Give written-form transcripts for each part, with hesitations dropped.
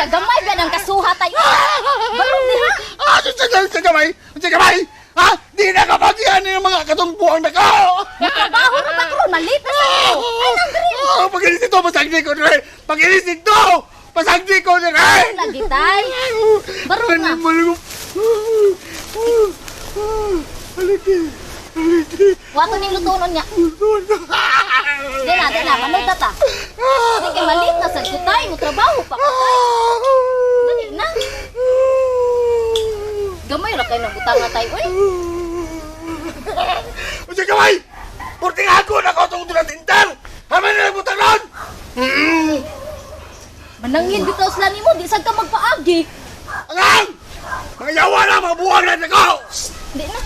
Kagamay ba ng kasuha tayo? Barog diha. Ah, sa gamay! Sa gamay! Ha? Di na kapagyan yung mga katumbuang na ko! Trabaho ra ba karon malit na sa ko. Ay nang diri. Oh, pag-ilis nito, pasagdi ko dire! Pag-ilis nito! Pasagdi ko dire! Lagi tay. Barog na. Haliki! Haliki! Wato ning lutonon niya. Di na, di na, manood na ta. Di kay malit na sa kutay, mo trabaho pa kutay. Dali na. Gamay ra kayo nang butang na tayo, oy. Unsa gamay! Purting ako na ko itong tunatintar! Haman na butang ron! Manangin bitaw sila nimo, di sad ka magpaagi. Angang! Mga yawa na, mga buwang na ko! Di na.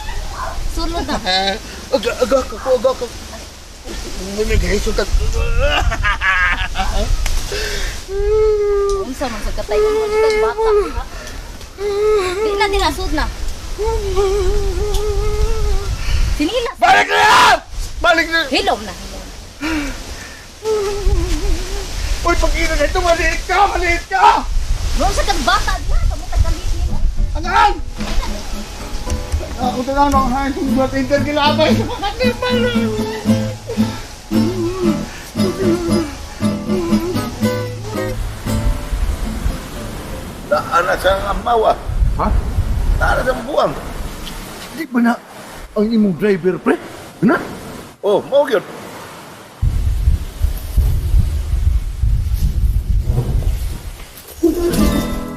Sulod na. Aga, aga, ako, aga, ako. Unsa man sa katay mo kag bata. Ha? Di na, di na, sud na. Sinila. Balik na! Balik na! Hilom na. Hilom. Uy, pag-ino na ito, maliit ka! Maliit ka! Unsa sa kag bata diha, kamo tag nimo. Angang! Ako na lang, ang itong tunatintar kilabay. Daan na sa amawa. Ha? Daan na sa buwang. Di ba na ang imong driver, pre? Na? Oh, mao gyud.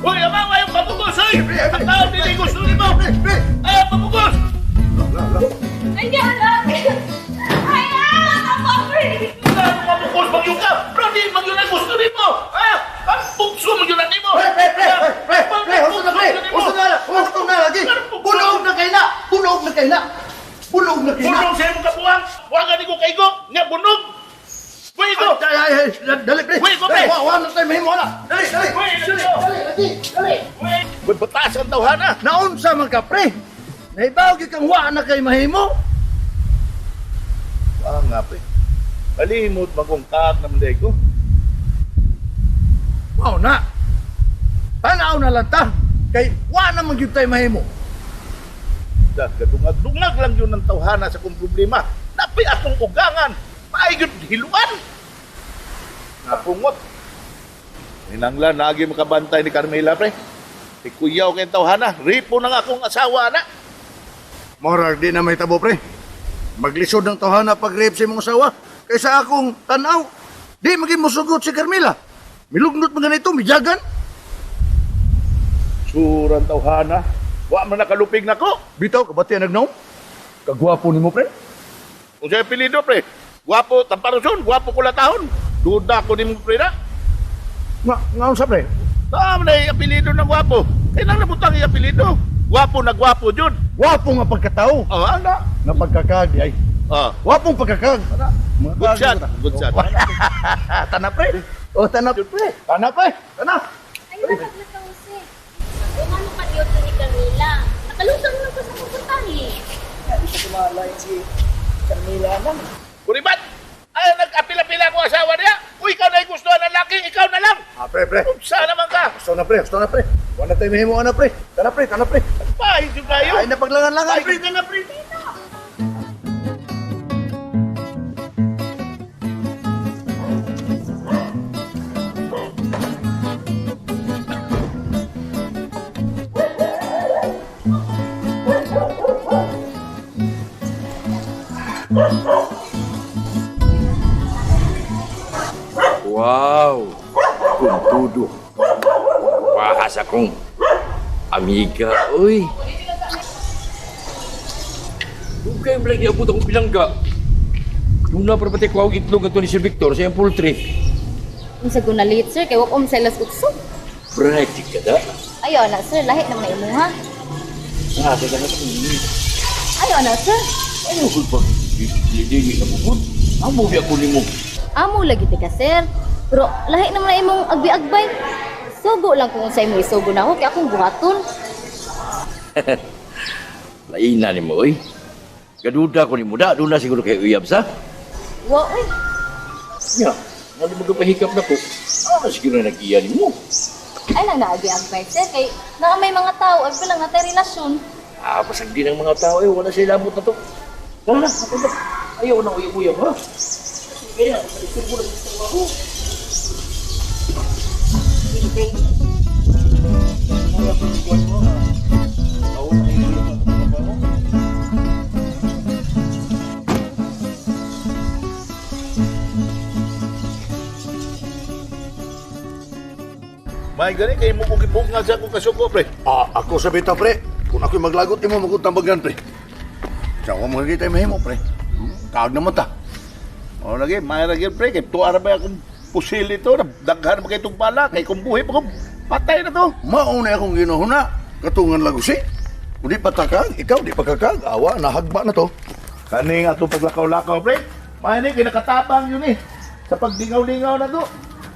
Uy, amaw, ayaw pabugos, oy! Ang tao, dili gusto nimo! Pre, pre! Ayaw pabugos! Ay, hala. Ay, ah, Ayaw pabugos, magyun ka! Pero di, magyun ang gusto nimo! Ah, ang bugso magyun ang nimo! Pre, pre, pre, pre, pre, pre, husto na, pre! Husto na, husto na lagi! Bunog na kay na! Bunog na kay na! Bunog na kay na! Bunog sa imong kabuang! Wa gani ko kaigo! Nga bunog! Uy, go! Ay, ay, ay, dali, pre! Uy, go, pre! Wa, wa na tayo mahimo na! Dali, dali! Uy, Dali, go! dali, lagi, dali! Uy, uy, batas ang tawhana! Naunsa man ka, pre! Naibaw gyud kang wa na kay mahimo! Ah, nga pre. Kalimot magong kaag naman day ko. Mao na! Tanaw na lang ta! Kay wa na man gyud tayo mahimo! Da, gadungag-dungag lang yun ang tawhana sa kong problema. Napi akong ugangan. Paay gyud hiluan. Napungot. Hinanglan, lagi makabantay ni Carmela, pre. Ikuyaw kay tawhana. Ripo na nga akong asawa na. Moral di na may tabo, pre. Maglisod ng tawhana pag rape sa imong asawa. Kaysa akong tanaw, di maging musugot si Carmela. Milugnot man ganito, mijagan. Surang tawhana. Wa man nakalupig na ko. Bitaw, kabati nagnaw. Kagwapo nimo, pre. Kung sa'yo apelido, pre. Gwapo, tamparuson, gwapo ko tahon. Duda ko nimo, pre na. Nga, nga unsa, pre? Tama na yung apelido ng gwapo. Kailangan na butang yung apelido. Gwapo na gwapo, jud. Wapo nga pagkatao. Oh, ana. Nga pagkakag, di ay. Oh, Wapong pagkakag. Mga good kag- shot. Good shot. Tana, pre. Oh, tana, pre. Tana, pre. Tana. Ay, nakaglakaw si. Kung ano pa diyo ni Camila. Nakalusot man ko sa pupuntahi. Kuribat! Ay, nag-apila-pila ko asawa niya. Uy, ikaw na yung gusto ng laki. Ikaw na lang. Ah, pre, pre. Saan naman ka? Gusto na, pre. Gusto na, pre. Wala tayo mahimo, ana, pre. Tana, pre. Tana, pre. Pahit yung kayo. Ay, napaglangan-langan, pre. Tana, pre. Wow! Kuntudo. Wahas akong amiga, uy. Huwag kayong lagi abot akong bilangga. Yung na para pati kuha itlog ato ni Sir Victor sa iyang poultry. Unsa ko nalit sir kay wa ko sa alas 8. Bright ka da. Ayaw na sir, lahi naman na imuha. Ah, sa na Ayaw na sir. Ayaw ko pa. Dili na bukod. Amo biya ko nimo. Amo lagi ti ka sir. Pero lahi naman na imong agbi-agbay. Sugo lang kung unsay mo isugo na ako kay akong buhaton. Laina nimo, oy. Gaduda ko nimo da, doon na siguro kay uyab sa. Wa oy. Nya, nga di mo kapahikap na ko. Ah, siguro na nagiya nimo. Ay lang naagi ang sir kay naa may mga tao ay pila nga tay relasyon. Ah, basag din ang mga tao eh. Wala sila lamot na to. Tara na, ako na. Ayaw na uyab-uyab, ha? Kaya, isip ko na sa trabaho. May gani kay mo kong gibunggan sa akong kasuko, pre. Ah, ako sa bita, pre. Kung ako'y maglagot, imo magong pre. Siya ko makikita yung mahimo, pre. Kaag naman ta. O lagi, may lagi, pre. Kay tuwa na ba akong pusil ito? Daghan ba kay itong bala? Kay kung buhi pa kung patay na to. Mauna akong ginuhuna. Katungan lagusi. Kung di pa takag, ikaw di pa kakag. Awa, nahagba na to. Kani nga itong paglakaw-lakaw, pre. May ni, kinakatabang yun eh. Sa pagdingaw-lingaw na to.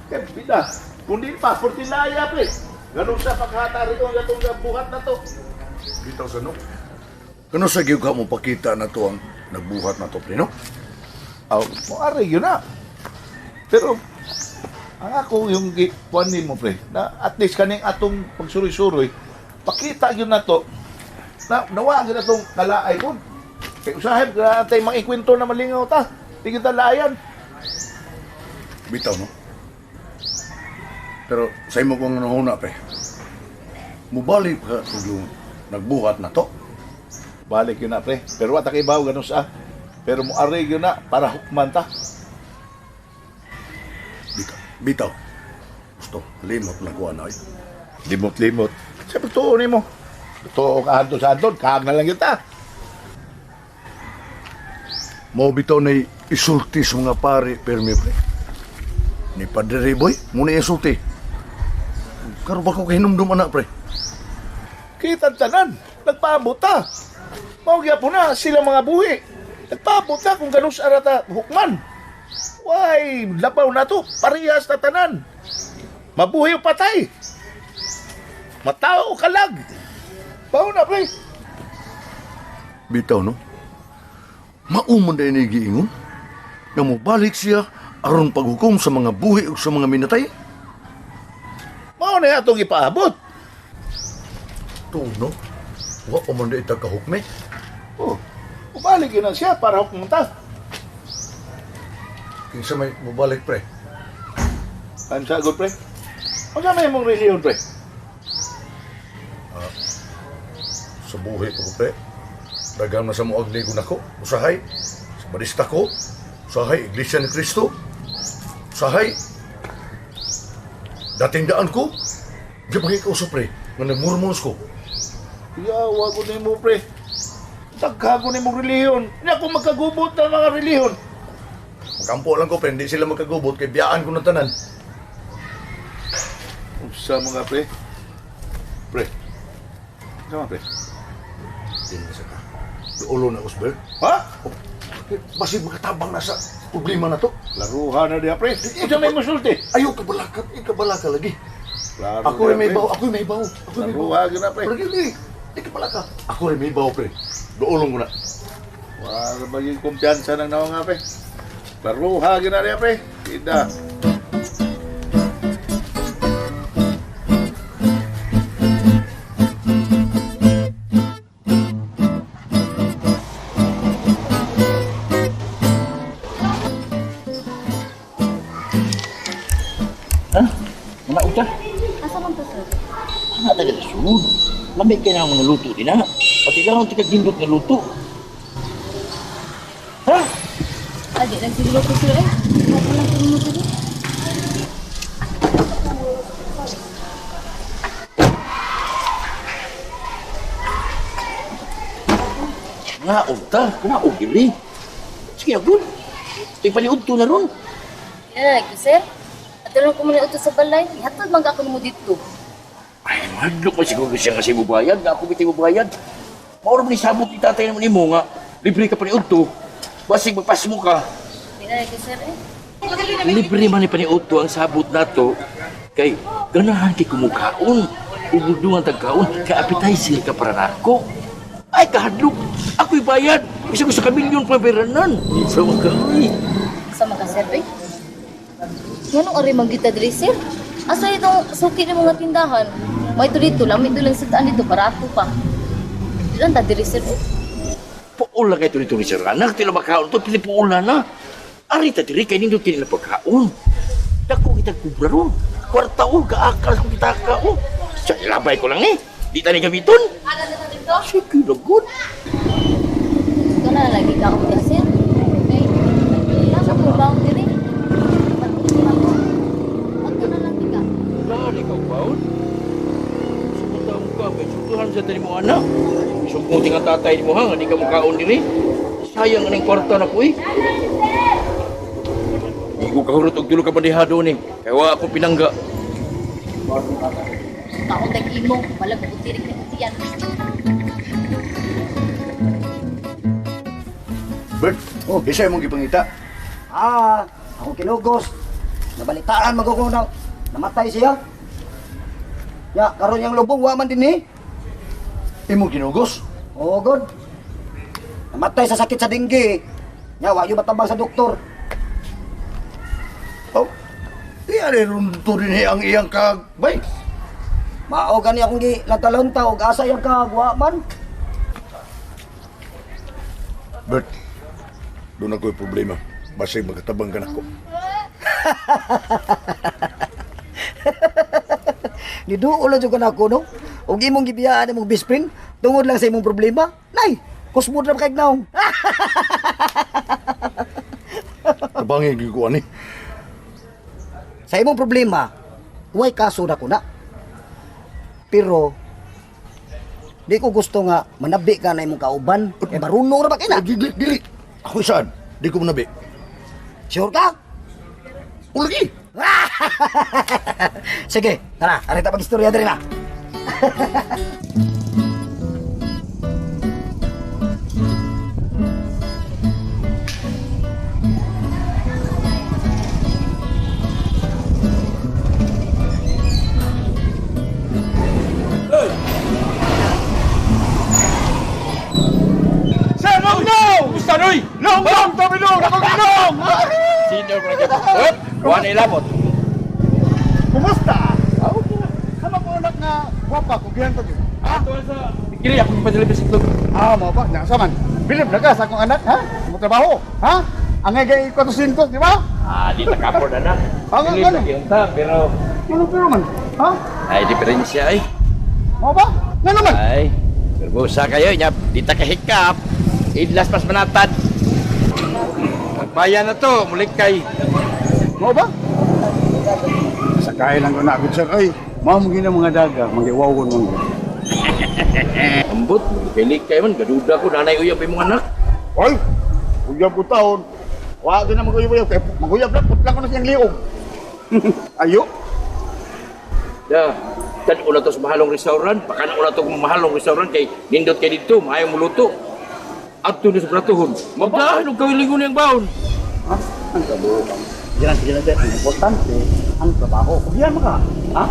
Kay bida, kundi pa, portilaya, pre. Ganun sa paghata rito ang gatong buhat na to. Bitaw sa no? Kano sa gyud ka mo pakita na to ang nagbuhat na to, pre, no? Aw, mo yun na. Pero, ang ako yung kuan nimo pre, na at least kaning atong pagsuroy-suroy, pakita yun na to, na nawa gyud atong kalaay kon. Kay usahay na tay mga na malingaw ta. Di kita laayan. Bitaw, no? Pero sa imo kong nanuhuna, pre. Mubalik ka kung yung nagbuhat na to. Balik yun na pre. Pero wa ta kay bawo ganun sa. Pero mo ari yun na para hukman ta. Bitaw. Bitaw. Gusto, limot na kuha na, ay. Limot-limot. Sa pagtuo nimo. Tuo ka anto sa anton, kaag na lang yun ta. Mao bitaw na isulti sa mga pare, permi, pre. Ni Padre Riboy, muna isulti. Karon ba ko kahinumdum anak, pre? Kita tanan, nagpaabot ta. Mao gyapon na sila mga buhi. Nagpaabot ta kung ganun sa arata hukman. Why, labaw na to, parehas na tanan. Mabuhi o patay. Matao o kalag. Bao na, pre. Bitaw, no? Maumon na ini giingon nga mobalik siya aron paghukom sa mga buhi ug sa mga minatay. Mao na atong ipaabot. To, no? Wa pa man di ita kahukme. Oh, ubalik yun na siya para hukman ta. Kinsa may mobalik, pre? Ano sa pre? Ano may mong reliyon, pre? Sa buhi pa ko, pre. Daghan na sa muag ligo nako. Usahay, sa barista ko. Usahay, Iglesia ni Cristo. Usahay, dating daan ko. Di pa kayo pre, nga nagmurmurs ko. Yawa ko nimo, pre. Daghan ko nimong reliyon. Hindi ako magkagubot ng mga reliyon. Makampo lang ko, pre, hindi sila magkagubot, kay biyaan ko ng tanan. Sa mga pre. Pre. Sama, pre. Hindi na sa ka. Ulo na Osbert. Ha? Basig makatabang na sa problema na to. Laruhan na diya, pre. Ito may musulti. Ayaw kabalaka, ikabalaka lagi. Laro Ako rin may pre. baw, ako may baw. Ako may baw. Laruhan na, pre. Pero gili, di kabalaka. Ako rin may baw, pre. Doolong ko na. Wala ba yung kumpiyansa ng nawa nga, pre? Laruhan na diya, pre. Ida. Ha? Manaog ta? Asa man to sir? Ana taga sulod. Lamig kay na mga luto din na. Pati lang ang tigagindot nga luto. Ha? Adi nagsiguro ko sir eh. Wala lang ko mo sir. Ngaog ta, kumaog diri. Sige, agud. Ito'y paliud to na ron. Yeah, ko sir. Atulong ko muna ito sa balay. Ihatod man ka ako nimo dito. Ay, madlok pa siguro siya kasi mubayad. Nga ako bitay mubayad. Mauro ni sabot ni tatay naman nimo nga. Libre ka paniud to. Basig magpasmo ka. Di na ko sir eh. Libre man ni paniud to ang sabot nato. Kay ganahan kay kumukaon. Ubudungan tagkaon. Kay appetizer ka para nako. Ay, kahadlok. Ako'y bayad. Bisa ko sa kamilyon pa beranan. Sa mga uy. Sa mga sir eh. Nganong ari man kita diri sir? Asa itong suki ng mga tindahan? May ito dito, lami ito lang sa daan dito, barato pa. Ilan ta diri sir? Puol lang kayo dito ni sir anak. Tila makaon to, pili puol na na. Ari ta diri kay nindot kinila pagkaon. Dako kita kubra ron. Kwarta o, gaakal kung kita ka o. Sa ilabay ko lang eh. Di ta ni gamiton. Ada na dito? Sige na good. Kana lagi ka ako sir. Okay. Nasa ko ba diri? Ato na lang ka. Dali ka baon. Sumutan ka, may sutuhan sa tani mo anak. Sumbong nga tatay ni mo ha, nga di ka makaon diri. Sayang aning kwarta na ko eh. Di ko kahurot og tulo ka bandehado ni. Kaya wa ako pinangga. Kaon tag imo, wala ko tirik ni utiyan. Bert, oh, isa imong gipangita. Ah, ako kinugos. Nabalitaan man ko na namatay siya. Ya, karon yang lubong wa man din eh. Imong kinugos? Oo, god. Namatay sa sakit sa denggi. Ya, wa yung matabang sa doktor. Oh. Iya rin to din eh, ang iyang kag bay. Mao gani akong gi lantalonta og asa yang kag wa man. Bert, doon ako'y problema. Basig magkatabang ka nako. Niduol lang jud ka nako no. Og imong gibiyaan imong best friend tungod lang sa imong problema. Nay, kusmod ra kay naong. Tabangin gyud ko ani. Sa imong problema, way kaso na ko na. Pero di ko gusto nga manabi ka na imong kauban. Eh marunong ra ba kay na? Dili, dili. Ako saan? Di ko manabi. Sure ka? Ulagi! Sige, tara, arita pag-istorya diri na. Sir, Longnong! Kumusta noy? Longnong, Tomilong! Nakulong! Sino ba nag- Hop! Wa na ilabot. Kumusta? Ano ko anak nga gwapa kung gihan to? Ha? Sa Kiri ako ipadala sa itlog. Ah, mo ba? Nasa man. Bilib na ka sa akong anak, ha? Mo trabaho, ha? Ang ngay 400, di ba? Ah, di ta kapor na na. Ah, Dili ano? ta gyud ta, pero Ano pero man? Ha? ay diferensya ay. Mo ba? Nga naman. Ay, nervosa kayo nya, di ta kahikap. Idlas pas manatad. Bayan na to, mulik kay. Mo ba? Sakay lang ko na gud sir. Ay, mao mo gina mga daga, mangiwawon man gud. Ambot, mulik kay man gaduda ko nanay uyab imong anak. Oy, uyab ko taon. Wa gyud na maguyab-uyab kay maguyab lang putlang ko na siyang liog. Ayo. Da, tan una to sa mahalong restaurant, baka na una to kung mahalong restaurant kay nindot kay didto, maayo muluto. Adto ni sa bratuhon. Magdahan og kawilingon niyang baon. Ha? Ang trabaho. Diyan diyan sir, ang importante ang trabaho. Kugihan mo ka. Ha?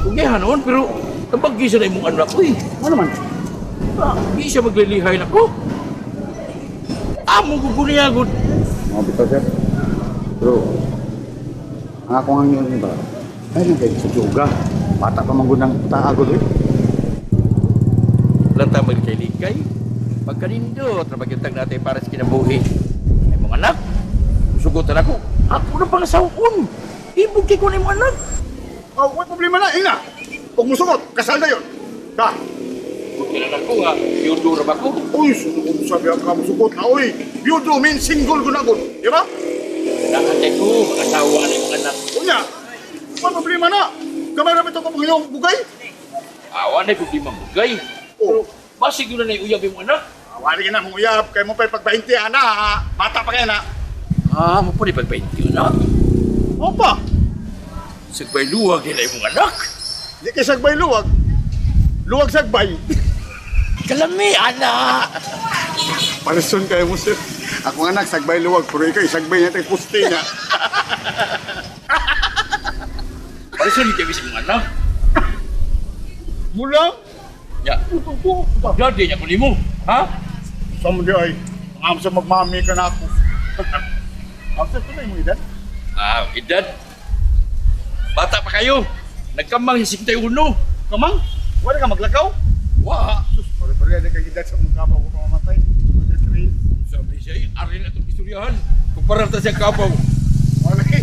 Ugihan noon pero tabag gisa na imong anak uy. Ano man? Di siya maglilihay nako. Amo ko niya gud. Mga bitaw sir. Bro, ang akong ang yun ba? Ay, nang kayo sa juga. Bata pa man gud ng taagod eh. Lanta magkailikay. Pagkanindot, trabagyutag natin para sa kinabuhi. Ay mga anak, sugotan ako. Ako na pangasawon. Ibog kay ko na imong anak. Oh, may problema na, ina. Huwag mo sugot, kasal na yun. Ka. Kailan ako nga, yudo ra ba ko? Uy, sugot sabi ang kamusugot na, uy. You do mean single ko na gud. Di ba? Nakatay ko, mag-asawa na imong anak. Unya, may problema na. Gamay ra bitaw ko pag bugay. Awa na problema bugay. Oh. Basig yun na na uyab imong anak. Wali ka na mong uyab, kay mo pa'y pag 20 ana, ha? Bata pa kayo na. Ah, mo pa di pag 20 na. Opa, Sagbay luwag nila imong anak. di kay sagbay luwag. Luwag sagbay. Kalami, anak! Parison kayo mo, sir. Ako anak, sagbay luwag, pero ikaw, sagbay niya tayo puste na. Parison kayo sa imong anak. Mulang? Ya. Daddy niya ko nimo. Ha? Sa mo di ay, ang sa magmami ka na ako. Ang sir, ito na yung edad? Ah, edad. Bata pa kayo. Nagkamang sa 51. Kamang, wala ka maglakaw? Wa. Sus, pare-pare na kay sa mong kapaw ko mamatay. Sabi siya, eh, arin na itong istoryahan. Kumpara ta siya kapaw. Okay.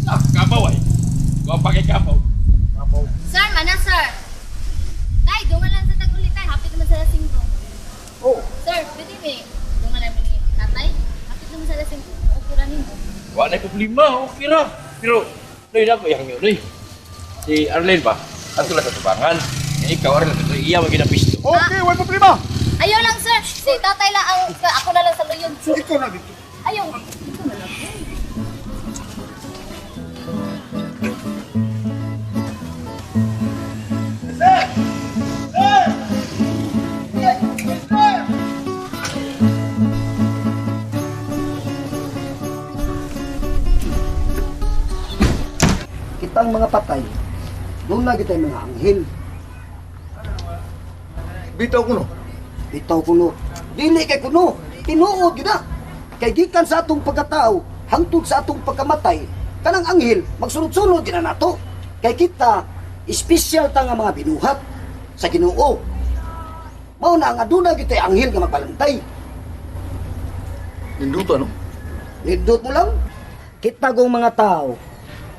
Ah, kapaw ay. Kuha pa kay kapaw. Kapaw. Sir, mana sir. Tay, dungan lang sa tag-ulit tay. Hapit naman sa alas 5. Oh, Sir, pwede mi. Dungan lang ni tatay. Hapit naman sa alas 5. Okay ra nimo. Wa na problema, okay ra. Pero, noy na ko yang yun, noy. Si Arlene ba? Ato lang sa tubangan. Eh, ikaw, Arlene, ito iya mo ginapisto. Okay, wala problema. Ayaw lang sir. Si tatay lang ang ako na lang sa luyon. Ikaw na dito. Ayaw. Ito na lang. Kitang mga patay, doon lagi tayo mga anghel. Bitaw ko no. Bitaw kuno. Dili kay kuno. Tinuod gyud na. Kay gikan sa atong pagkatao hangtod sa atong pagkamatay, kanang anghel magsunod-sunod gyud na nato. Kay kita espesyal ta nga mga binuhat sa Ginoo. Mao na nga aduna gyud tay anghel nga magbalantay. Ninduto ano? Nindot mo lang. Kita gong mga tao,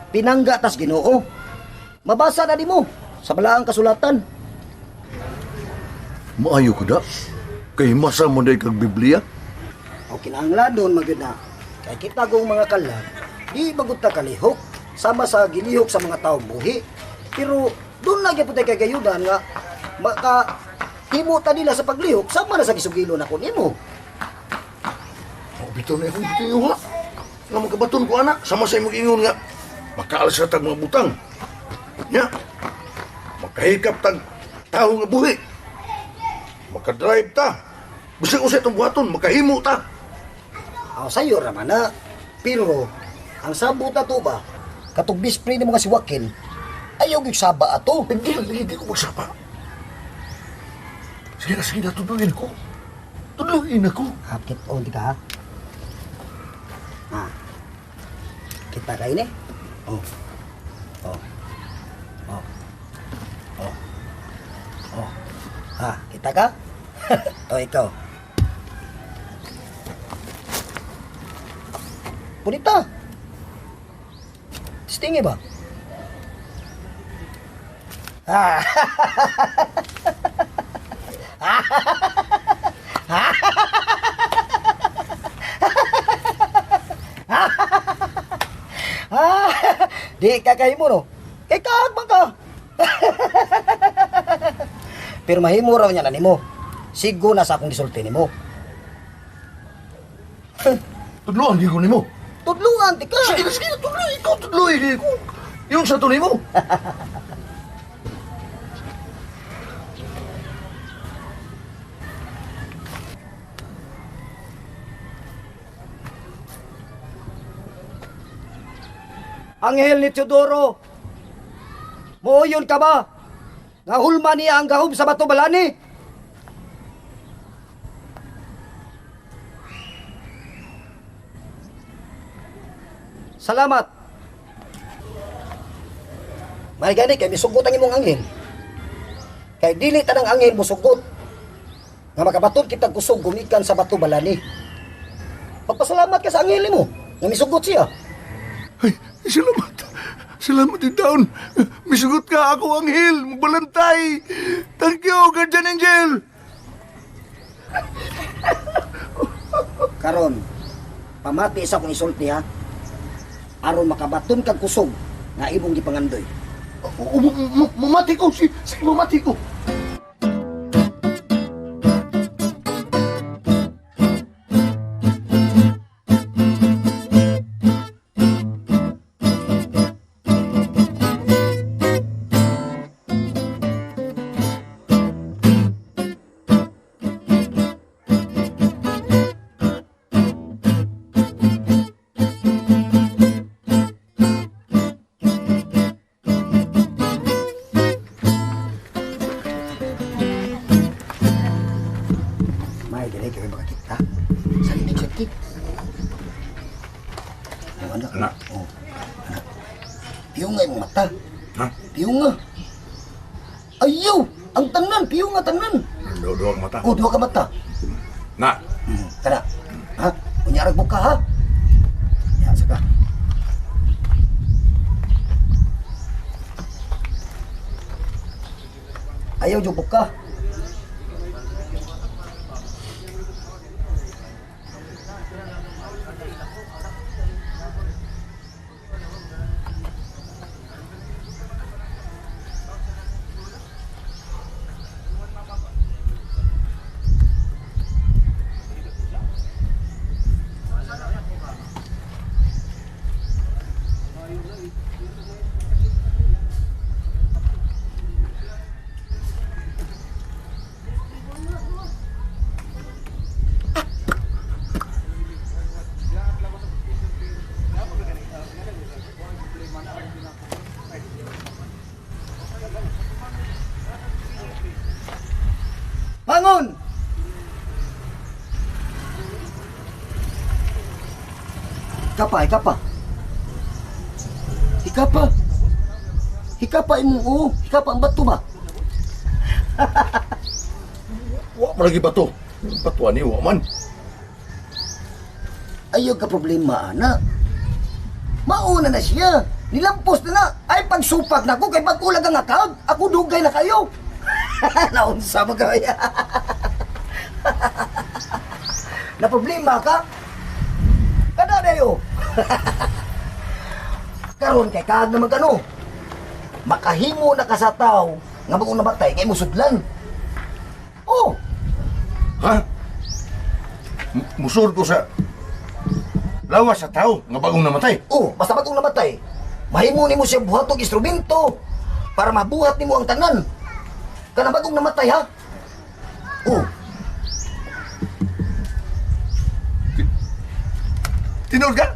pinangga tas Ginoo. Mabasa na nimo sa balaang kasulatan. Maayo ko da. Kay masa mo day kag Biblia. O kinahanglan doon magyud na. Kay kita gong mga kalag, di bagud ta kalihok sama sa gilihok sa mga taong buhi. Pero doon lagi po tayo kagayudan nga maka himo ta nila sa paglihok sama na sa gisugilo na kun nimo. Oh, bitaw na akong bitaw ha. Nga magkabaton ko anak, sama sa imong ingon nga makaalas sa tag mga butang. Nya. Makahikap tag tao nga buhi. Makadrive ta. Bisag usa itong buhaton, makahimo ta. Aw sayo ra man na. Pero ang sabot na to ba katong bispre ni mga si Joaquin ayaw gyud saba ato. Hindi, hindi ko magsapa. Sige na, sige na, tudluin ko. Tudluin ako. Hapit on di ka ha. Ha. Kita kay ni. Oh. Oh. Oh. Oh. Oh. Ha, kita ka? Oh, ikaw. Punita. Stingy ba? Ah. Ah, di ka kay mo no. Kay kaag man ka. Pero mahimo raw niya na nimo. Sigo na sa akong gisulti nimo. Tudluan, di ko nimo. Tudluan ti ka. Sige na, sige na, tudluin ko, tudluin ko. Yung sa tunay mo. Anghel ni Teodoro. Mooyon ka ba? Nga hulma niya ang gahom sa bato balani. Salamat. May gani kay misugot ang imong anghel. Kay dili tanang anghel mosugot. Nga makabaton kitag kusog gumikan sa bato balani. Pagpasalamat ka sa anghel nimo nga misugot siya. Ay, salamat. Salamat din taon. Misugot ka ako, Anghel. Magbalantay. Thank you, Guardian Angel. Karon, pamati sa akong isulti ha. Aron makabaton kag kusog nga imong gipangandoy. Mamati ko. Sige, mamati ko. May dili kayo makakita. Sa linig sa tik. Oh, anak. Anak. Oh. Anak. Piyunga. Ayaw! Ang tanan, piyunga tanan. Duha ka mata. Oh, duha ka mata. Na. Kana. Ha? Unyarag mo ka ha? Ya, saka. Ayaw jud buka. Bangon! Ikapa, ikapa. Ikapa. Ikapa imong oo. Ikapa ang bato ba? Wa man lagi bato. Bato ani wa man. Ayaw ka problema, ana. Mauna na siya. Nilampos na na. Ay, pagsupak na ko kay pag-ulag ang account. Ako dugay na kayo. Naunsa ba kaya? Na problema ka? Kada na yo. Karon kay kaag naman kano. Makahimo na ka sa tao nga bagong namatay kay musudlan. Oh, Ha? Musud ko sa lawas sa tao nga bagong namatay. Oh, basta bagong namatay. Mahimo nimo siya buhat og instrumento para mabuhat nimo ang tanan. Kana bagong namatay ha? Oh, Tinuod ka?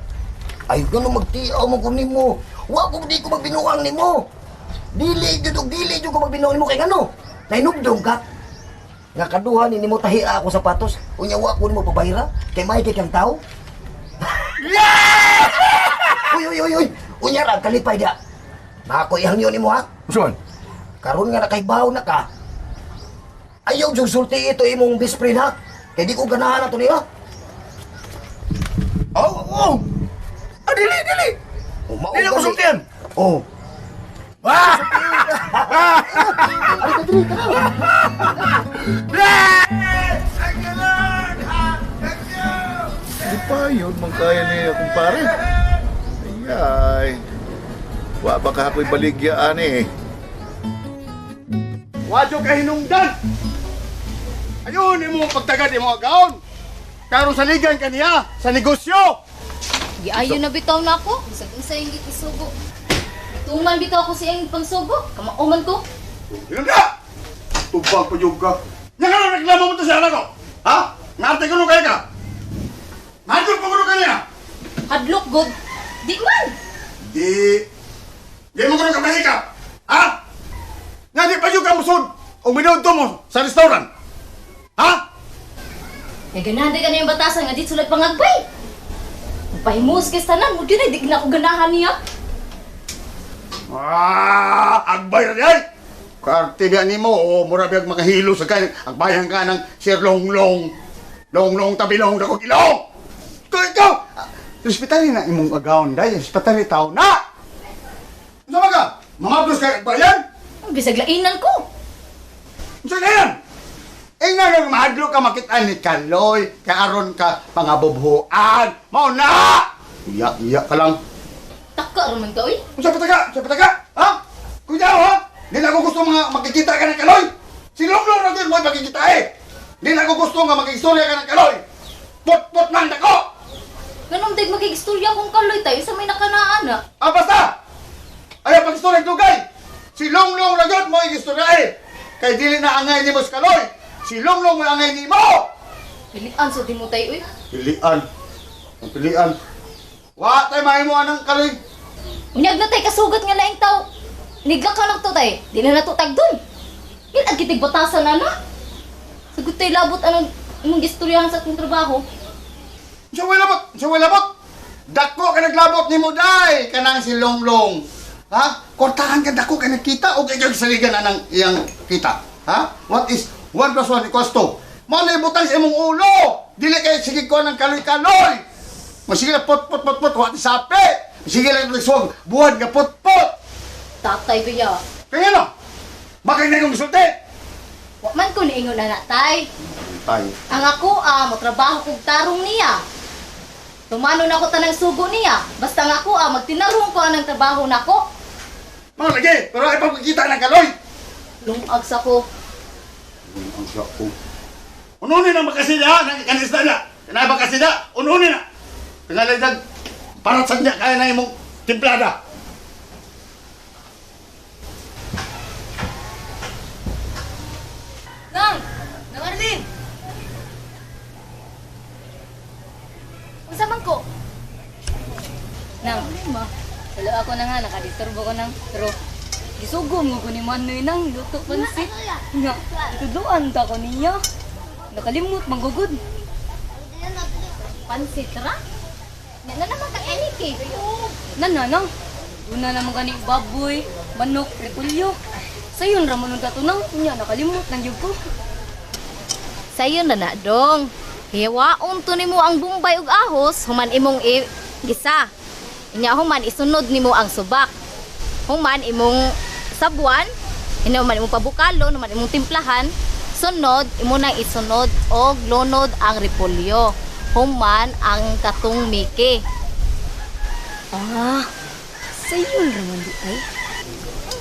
ay gano magtiaw mo ko nimo. Wa ko di ko magbinuang nimo. Dili jud og dili jud ko magbinuang nimo kay ngano? Nahinumdum ka. Nga kaduha ni nimo tahi ako sapatos, unya wa ko nimo pabayra kay may kay kang tao. Uy uy uy uy, unya ra kalipay dia. Mako ihangyo nimo ha. Unsa man? Karon nga nakaibaw na ka. Ayaw jud sulti ito imong best friend ha. Kay di ko ganahan ato niya. Oh, oh. Ah, dili, dili. Oh, mao Dili ako gani. sultian. Oh. Ah! Ari ka diri kana. Di pa yun, man kaya niya kumpare. Ay, wa ba ka ako'y baligyaan eh. Wadyo ka hinungdan! Ayun, imo pagtagad imo agaon. Karon saligan kaniya sa negosyo. Giayo na bitaw na ako. Bisag unsa yung gisugo. Tuman bitaw ako sa iyang pangsugo. Kamauman ko. Hinungda! Tubag pa yung ka. Nya nga reklamo mo to sa anak ko. Ha? Ngarte ko kay ka. Ngarte pa ko kaniya. Hadlok god. Di man. Di. Di mo kuno ka mahikap. Ha? Nga di pa yung ka musod o minuto mo sa restaurant. Ha? Kay ganahan di ka na yung batasan nga di sulod pangagbay. Pahimus kay tanan mo gyud di na ako ganahan niya. Ah, agbay ra di. Karte biya nimo o mura biyag makahilo sa kay agbayan ka ng Sir Longlong. Longlong tabilong dako ilong. Ikaw, ikaw. Respetari na imong agawon day, respetari tao na. Unsa ba ka? Mamablos kay agbayan? Bisag lainan ko. Unsa na yan? Eh nga nga mahadlok ka makita ni Kaloy, kay aron ka pangabubhuan. Mao na! Iya, iya ka lang. Taka ra man ka oy. Unsa pataga? Unsa pataga? Ha? Kuya, ha? Di na ako gusto mga makikita ka ng Kaloy. Si Longlong na din mo makikita eh. Di na ako gusto nga makikistorya ka ng Kaloy. Put-put man dako! Ganun dag makigistorya kong Kaloy tayo sa may nakanaan ah. Ah, basta! Ayaw pag-istorya dugay! Si Longlong na yun mo igistorya eh. Kay dili na angay ni mo si Kaloy. Si Longlong mo angay ni mo! Pilian sa di mo tayo oy. Pilian. Ang pilian. Wa tayo mahimo anang Kaloy. Unyag na tay kasugat nga laing tao. Nigla ka lang to tay. Di na nato tagdon. Ngil ag kitig batasan na na. Sagot tay labot anong imong gistoryahan sa akong trabaho. Sa way labot, sa way labot. Dako ka naglabot nimo day kanang si Longlong. Ha? Kortahan ka dako kay nakita og ikaw saligan anang iyang kita. Ha? What is 1 plus 1 equals 2? Mao na ibutang sa imong ulo. Dili kay sige ko ng kaloy-kaloy. Masige na pot pot pot pot wa sapi. Sige lang suwag buwan nga pot pot. Tatay biya. Kaya no? Bakit na imong gisulti? Wa man ko niingon na tay. Tay. Ang ako motrabaho kog tarong niya. Tumano na ko tanang sugo niya. Basta nga ako magtinarong ko anang trabaho nako. Mao lagi, pero ay pagkita ng kaloy. Lungag sa ko. Ang siya ko. Ununin ang makasida, nang kanisda na. Kanay makasida, ununin na. Tingalay dag para sa niya kaya na imong timplada. Nang! Nang Arlene! Unsa man ko? Nang, wala ako na nga, nakadisturbo ko nang. Pero, gisugom ko ni Manoy nang luto pansit. Nga, ituduan ta ko niya. Nakalimot, manggugod. Pansit ra? Nga na naman kang enik eh. Nana, nang. Doon na naman gani baboy, manok, repulyo. Sayon ra man dato nang, nya nakalimot nang yug ko. Sayon na na dong. Hiwaon to nimo ang bumbay ug ahos, human imong gisa. Inya human isunod nimo ang subak. Human imong sabuan, ina human imong pabukalo, human imong timplahan, sunod imo nang isunod og lunod ang repolyo. Human ang katong miki. Ah, sayon ra man di ay.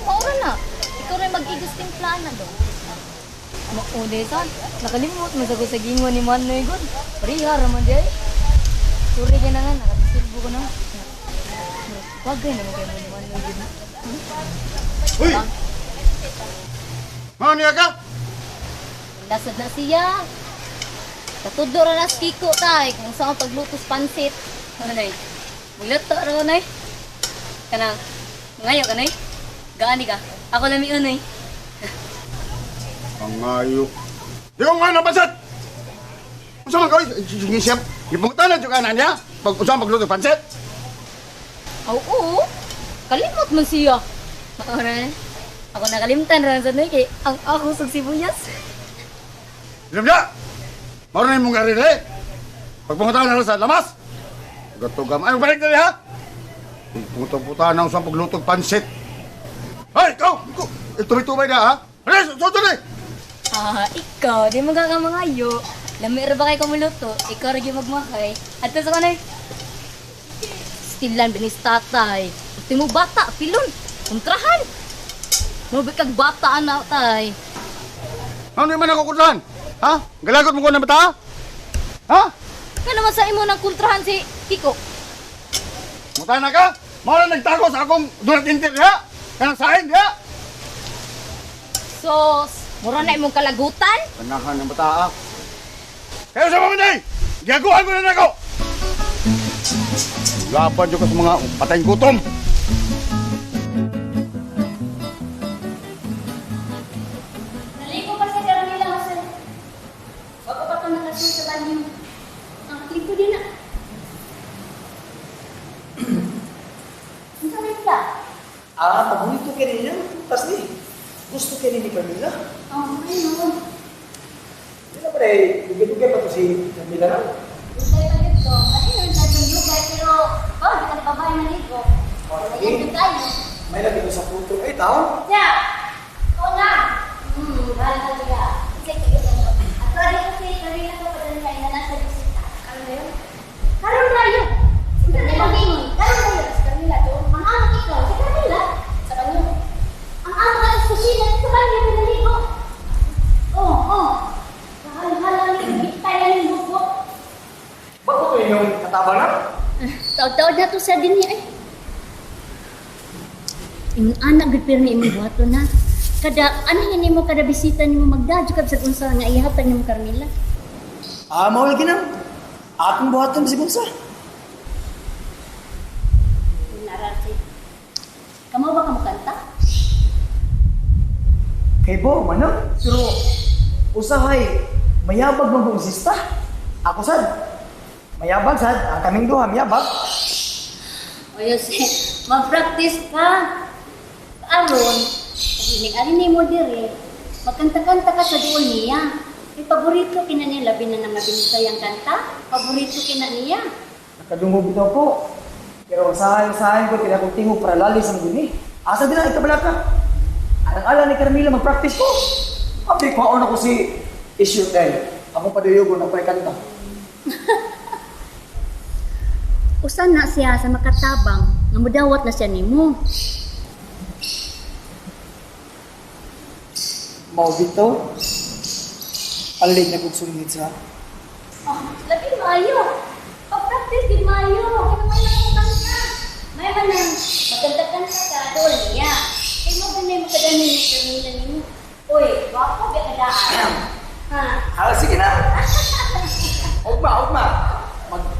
Maura na. Ikaw rin mag-igos timplahan na dong. Maunay san, nakalimot man sa ko sa gingon ni Manoy gud. Pareha ra man di ay. Sorry ka na nga, nakadisturbo ko na. Bagay naman kayo ni Manoy gud. Uy! Mao niya ka? Lasad na siya. Katudlo ra na si Kiko tay kung saan pagluto sa pansit. Anay, magluto ra ko nay. Kanang, mangayo ka nay. Gaani ka. Ako lami unay. Pangayo. Di ko nga napansit! Unsa man ka? Sige siya. Gipungtan na jud ka na niya. Pag unsa magluto pansit? Oo. Kalimot man siya. Ora. Ako nakalimtan ra sa nay kay ang ako sa sibuyas. Alam niya! Mao na imong arire. Pagpungutan na sa lamas. Gatugam. Ay, balik na ha. Pungutang-putan na sa pagluto pansit. Ay, ikaw! Ikaw! Tubay-tubay na ha. Alis! Sunod eh! Ah, ikaw, di mo ka mangayo. Lami ra ba kay kamuluto? Ikaw ra gyud magmakay. Adto sa kanay. Stilan binis tatay. Ultimo bata, pilon. Kontrahan. Mabi kag bata ana tay. Ano naman ako kontrahan? Ha? Galagot mo ko ng bata? Ha? Nga naman sa imo nang kontrahan si Kiko. Muta na ka? Mao na nagtago sa akong dunat inter diha. Kanang sain diha. Sos, mura na imong kalagutan. Kanahan ng bata. Kayo sa mga day! Giaguhan ko na nako! Laban dyan ka sa mga patayng gutom! Naligo pa sa Carmela, Jose. Wako pa ito nakasunod sa banyo. Ang kliko din na. Unsa may pla? Ah, paborito ka rin niya. Tas ni, gusto ka rin ni Carmela. Oh, ano? Di na ba dahil dugay-dugay pa to si Carmela na? Dugay pa dito. Ano yun sa dugay pero oh, di ka na babae naligo. Ayan, dugay. May lagi ko sa puto. Ay, taon. Ya! Ikaw na! Bahala ka siya. Sige, sige. At sorry kasi Carmela ko pa dun sa ina nasa bisita. Karon na yun? Karon na yun! Unsa na yun? Karon na yun. Si Carmela to. Ang amo ikaw, si Carmela. Sa banyo. Ang amo ka sa kusina, sa banyo, pinaligo. Oo, oo. Kahal-halang ni bitay na yung bubok. Bago ko inyong katabang na? Taod-taod na to sa din niya eh. Imong anak gud pero ni imong buhaton na. Kada ano nimo kada bisita nimo magdadyo ka bisag unsa nga ihatag nimo Carmela. Ah, mao lagi na. Akong buhaton si Bunsa. Nararsi. Kamo ba ka mukanta? Kay Bo, man na. Pero, usahay, mayabag man kong sista. Ako sad. Mayabag sad. Ang kaming duha, mayabag. O Jose, mag-practice ka. Aron, pag inig-ari nimo dire, magkanta-kanta ka sa duol niya. May paborito kina niya, labi na nga binisayang kanta, paborito kina niya. Nakadungog bitaw ko. Pero usahay-usahay ko, kaya akong tingog para lali sa mga Asa din ang ikabalaka? Alang-alang ni Carmela mag-practice ko. Abi, kuhaon ako si Issue dahil. Akong paduyugon ako ay kanta. Usa na siya sa makatabang nga mudawat na siya nimo. Mao bitaw. Palit na kong sungit sa. Oh, labi maayo. Pag-practice gid maayo. Kaya may lang kanta. May man nang magkanta-kanta ka dool niya. Kay mo ganay makadanin ni Carmela nimo. Uy, wapo ba ka daan? Ha? Ah, sige na. Ugma, ugma.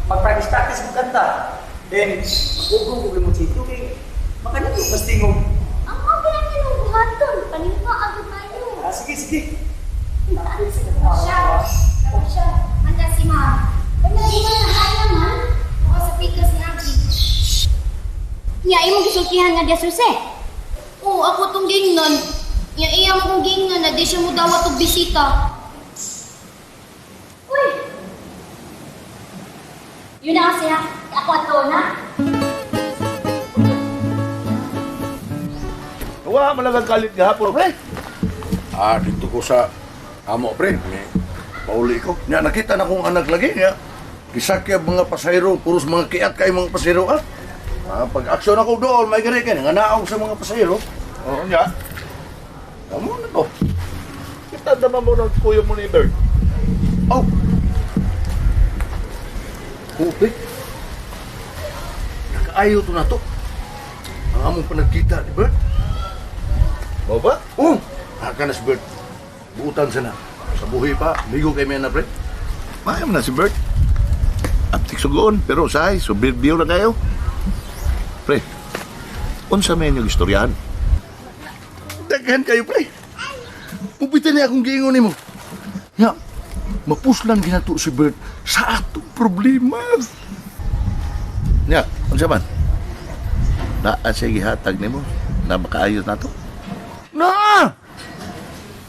Mag-practice-practice kong kanta. Then, mag-ugong ko mo si Tuking. Makanito, mas tingog. Ang mga ganyan yung buhaton. Panimpa agad tayo. Ah, sige, sige. Siya. Siya. Handa si ma'am. Wala di ba na naman? Ako sa pikas ni Aki. Nya imong gisultihan nga diya suse. Oo, ako tong gingnan. Nya iya mo kong gingnan na di siya mo dawat og bisita. Uy! Yun na kasi ha. Ako ato na. Wa man lang ang kalit gahapon, pre. Ah, dito ko sa amo, pre. May pauli ko. Nya, nakita na kong anak lagi niya. Gisakya mga pasahero, puros mga kiat kay mga pasahero, ah. Ah, pag aksyon ako doon, may gani kay nga naong sa mga pasahero. Oo nga. Tamo na to. Kita naman mo ng kuya mo ni Bert. Oh. Oo, pre. Nakaayo to na to. Ang among panagkita ni Bert. Mao ba? Oo. Haka na si Bert. Buutan sana. Sa buhi pa, migo kay na, pre. Maayo na si Bert. Aptik sugoon, pero usahay, subirbiyo na kayo. Pre, unsa may inyong istoryahan? Daghan kayo, pre. Pupitan niya akong giingon nimo. Nga, mapuslan ginato si Bert sa atong problema. Nya, unsa man? Naa siya gihatag nimo na makaayo na to? Na!